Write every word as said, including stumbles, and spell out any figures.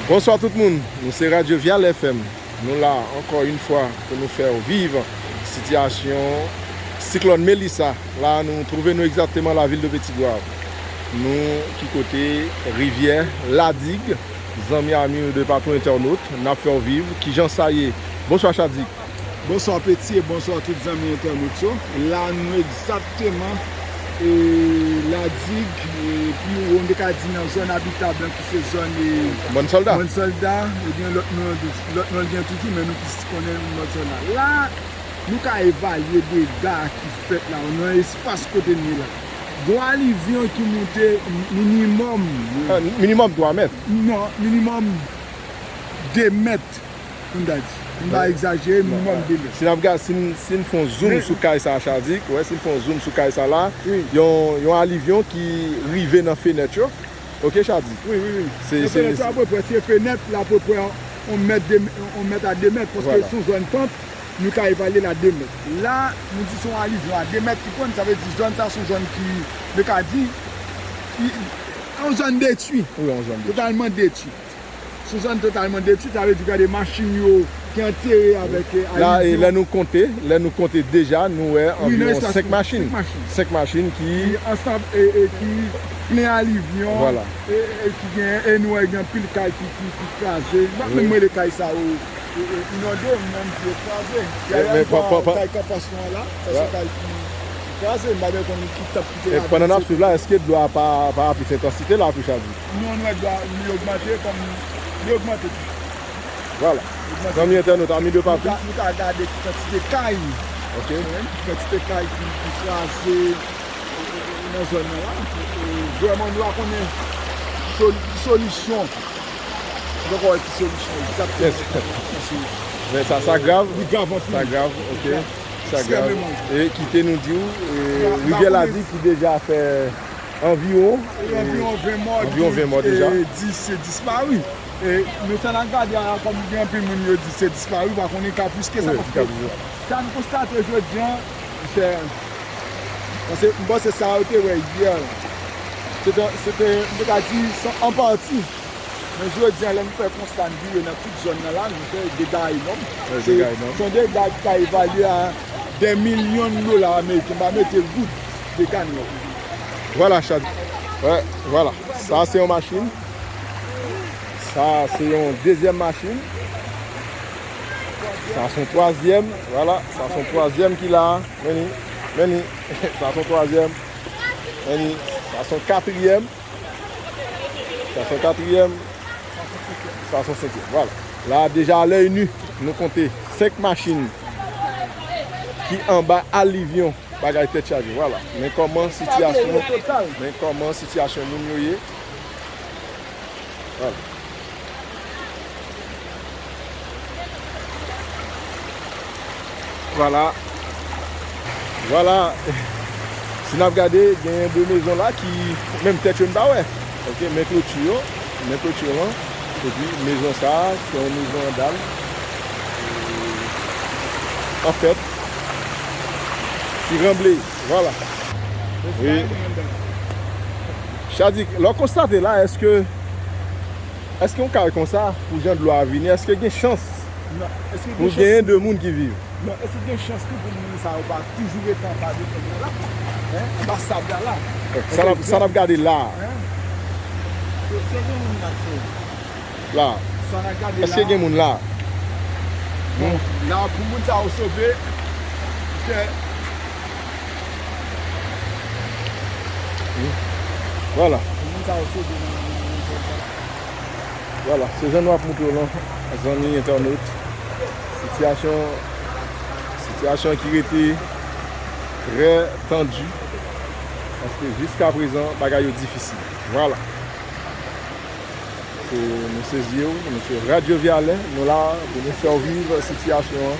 Bonswa tout moun, nou se Radyo Vyal F M. Nou la ankò yon fwa pou nou fè w viv sitiyasyon siklòn Melissa. La nou twouve nou egzakteman lavil de Petit Goâve. Nou ki kote rivyè Ladig, zanmi ami de patou entènot, n ap fè w viv kijan sa ye. Bonswa Chadik. Bonswa Peti e bonswa tout zanmi entènot yo. La nou egzakteman e Ladig, e pi wo, nou te ka di nan zòn abitab lan ki se zòn e Mòn Sòlda. Mòn Sòlda, ebyen lòt non, lòt non l gen toujou, men nou plis konnen Mòn Sòlda. La, nou ka evalye dega ki fèt la, nan espas kote n ye la. Gon alivyon ki moute minimòm. Ah, minimòm twa mèt. Non, minimòm de mèt. M ta di. M pa egzajere, minimòm de mèt. Si n ap gade, si n, si n fè yon zoom sou kay sa a, Chadik, wè, si n fè yon zoom sou kay sa la, yon, yon alivyon ki rive nan fenèt yo. Ok, Chadik? Wi, wi, wi. Se, se, fenèt yo apeprè, se fenèt la apeprè yon mèt, de, yon mèt a de mèt, paske se yon zòn pant, nou ka evalye l a de mèt. La, nou di se yon alivyon a de mèt ki pran, sa vle di zòn sa se yon zòn ki, nou ka di, ki, yon zòn detwi. Wi, yon zòn detwi. Totalman detwi. Se yon zòn totalman detwi, sa vle di gade machin yo ki antere avèk, e, la, e alivyon. Lè nou konte, lè nou konte deja, nou wè anviwon senk machin. Senk machin ki ansanm, e, e ki plen alivyon, e, e ki gen, e nou wè gen anpil kay ki, ki, ki kraze. M pa menm rele kay sa yo, e, e, inonde, m menm di yo kraze. Kay kanpas nou an la, sa se kay ki, ki kraze, m pa menm konn ki tanp ki te la. Pandan n ap swiv la, èske dlo a pa, pa plis entansite la tou, Chadik? Non, nou wè dlo a li ogmante kòm li ogmante tou. Vwala. Zanmi entènot, ami de patou. Nou ka, nou ka gade ki kantite kay. Ok. Ki kantite kay ki, ki kraze, e, e, e, nan zòn nan la. E, vrèman, nou pa konnen ki soli-, ki solisyon. Nou poko wè ki solisyon egzakteman. Men sa, sa grav. Li grav anpil. Sa grav, ok. Sa grav. E kite nou di w, e, rivyè Ladig ki deja fè anviwon, e, anviwon ven mò, anviwon ven mò deja. E, dis, e, dispari. E, men sa n ap gade a la, kòm gen anpil moun yo di se dispari, pa konnen ka plis ke sa, paske sa n konstate jodi a, se, paske m panse sa yo te wè yè, se te, se te, m te ka di, se an pati. Men jodi a, lè nou fè konsta, n vire nan tout zòn nan la, nou fè dega enòm. Se, se yon dega ki ka evalye a dè milyon dola ameriken, m pa mete goud, dega enòm. Vwala, Chadik. Wè, vwala. Sa se yon machin. Sa se yon dezyèm machin. Sa se yon twazyèm. Vwala, sa se yon twazyèm ki la. Men li, men li. Sa se yon twazyèm. Men li, sa se yon katriyèm. Sa se yon katriyèm. Sa se yon senkyèm. Vwala. La, deja, a lèy nu, nou konte senk machin ki anba alivyon. Bagay tèt chaje, vwala. Men kòman sitiyasyon, men kòman sitiyasyon moun yo ye. Vwala. Vwala. Vwala. Si n ap gade, genyen de mezon la ki menm tèt yo n pa wè. Ok, men kloti yo, men kloti yo lan. Epi mezon sa a, se yon mezon an dal. E, anfèt, ki ranble, vwala. Wi. Chadik, lè w konstate la, èske, èske yon kay konsa, pou jan dlo a vini, èske gen chans pou genyen de moun ki viv? Non, èske gen chans tou pou moun sa yo pa toujou rete anba de pon nan la? Hein? Anba sab la la. Sa n ap, sa n ap gade la. Hein? Se, se gen moun nan, se la. Sa n ap gade la. Èske gen moun la? Bon, la pou moun sa yo sove, se Vwala. Pou moun sa yo sove nan, nan, nan zòn sa. Vwala, se jan nou ap montre w lan, zanmi entènot. Sitiyasyon, sitiyasyon ki rete trè tandi. Paske jiska prezan, bagay yo difisil. Vwala. Se, nou se zye w, nou se Radyo Vyalè, nou la pou nou fè w viv sitiyasyon an.